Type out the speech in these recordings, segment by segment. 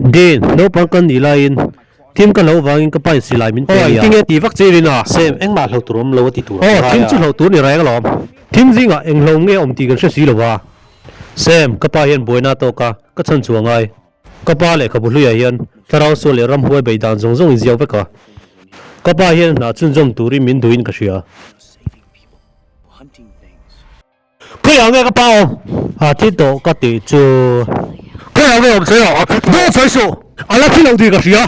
Dean, naupang kan nih laiin thim ka hloh vangin ka pain silai min pe a nia. Engtinge ti vak che rin a? Sam, engmah hloh tur awm lo a ti tur a ngai a. Aw, thim chu hloh tur ni reng alawm. Thim zingah eng hlo nge awm tih kan hre si lo va. Sam, ka pa hian buaina a tawk a, ka chhan chu a ngai. Ka pa lehkhabu hluiah hian thlarau sual leh ramhuai beih dan zawng zawng inziak vek a. Ka pa hian hna chhunzawm turin min duhin ka hria. Khawiah nge ka pa awm? A thi tawh ka tih chu. Khawiah nge awm sawi rawh? Dawt sawi suh! A la thi lo tih ka hria.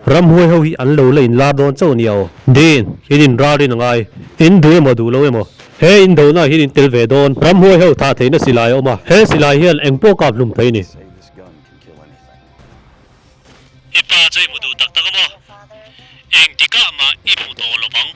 Ramhuai ho hi an lo la inlar dawn chauh a nia aw. Din, in inral rin a ngai. In duh emaw duh lo emaw. He indona hian in tel ve dawn. Ramhuai ho thah theihna silai a awm a. He silai hian eng pawh kap hlum thei a ni. I pa chu i hmu duh tak tak a maw? Engtikah mah i hmu tawh lo vang.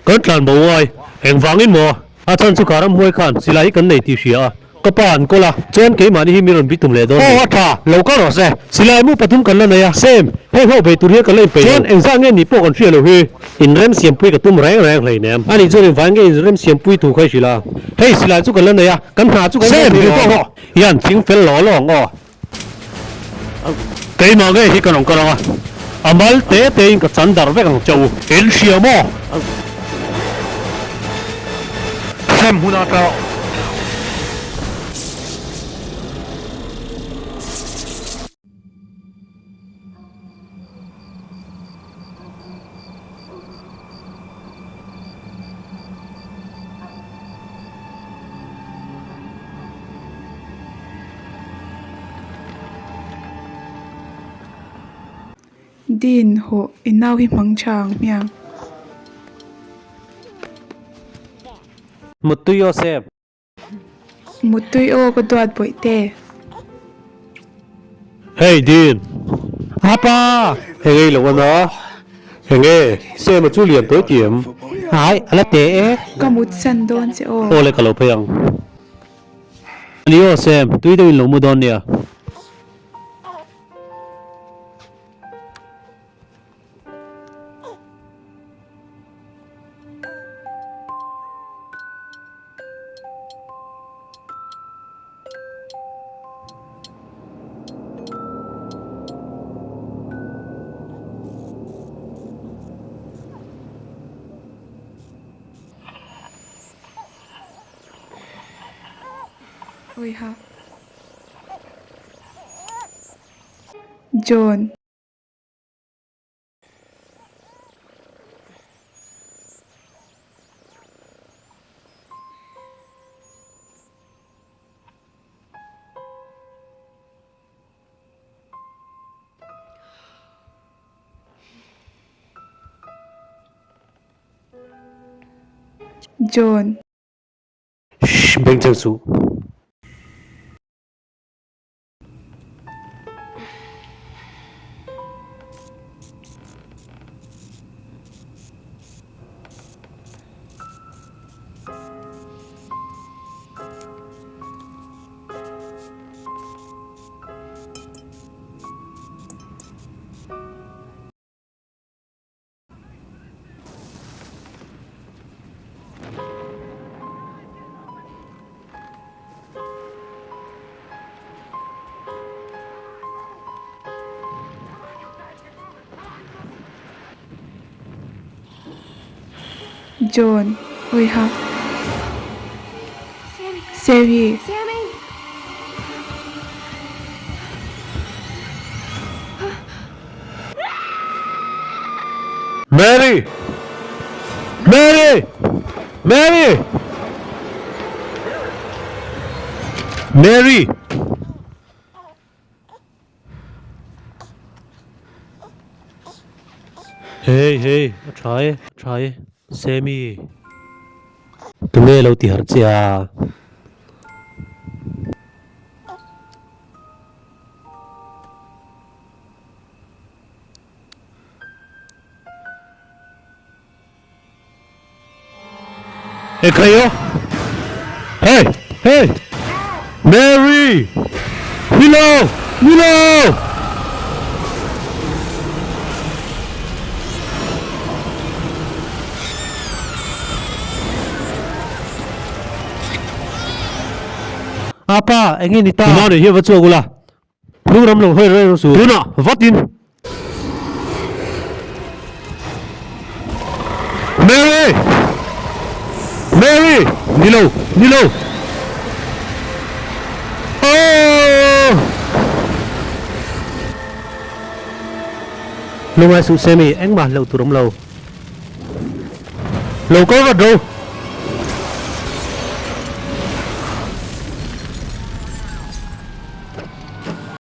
Kan tlan bo ngai. Engvangin maw? A chhan chu ka ramhuai khan silai hi kan nei tih hria a. Ka pa an kawl a, chuan keimahni hi min rawn bitum leh dawn ni. Aw a tha, lo kal rawh se. Silai mu pathum kan la nei a. Same, heng ho bei tur hian kan la inpeih lo. Chuan engzah nge nih pawh kan hria lo hi. Inrem siampui ka tum reng reng hleinem. Ani chuan engvang nge inrem siampui thu kha i hrilh a. Hei silai chu kan la nei a, kan hna chu kan la nei lo. Same, hian ching fel law law ang aw. Keimah nge hi ka rawn kal ang a, a mal te te in ka chan darh vek ang che u. In hria maw? Hrem hun a tla. Dean, hawh, i nau hi hmang tha ang hmiang. Muttui aw Sam. Muttui aw ka duat bawih te. Hey Dean. Apa! Heng ei lo ana. Heng e, Sam a chu lian tawi ti em? Hai, a la te e. Ka mut san dawn che aw. Aw le ka lo phei ang. Ani aw Sam, tui deuhin lo mu dawn nia. Awiha. John. John. Shh, bengchheng suh. John, Awiha. Sammy. Mary! Mary! Mary! Mary! Hey, hey, a tha e, a tha e, Sammy. Tunge lo ti harh che a? Hey Cleo! Hey! Hey! Mary! Willow! Willow! Apa, enge ni ta? Nau nei hian va chhuak ula. Hnung ram lo hawi reng su. Tunah vatin. Mary! Mary! Ni lo! Ni lo! Aww! Lungai suh Sammy, engmah hlauh tur awm lo. Lo kal vat ro!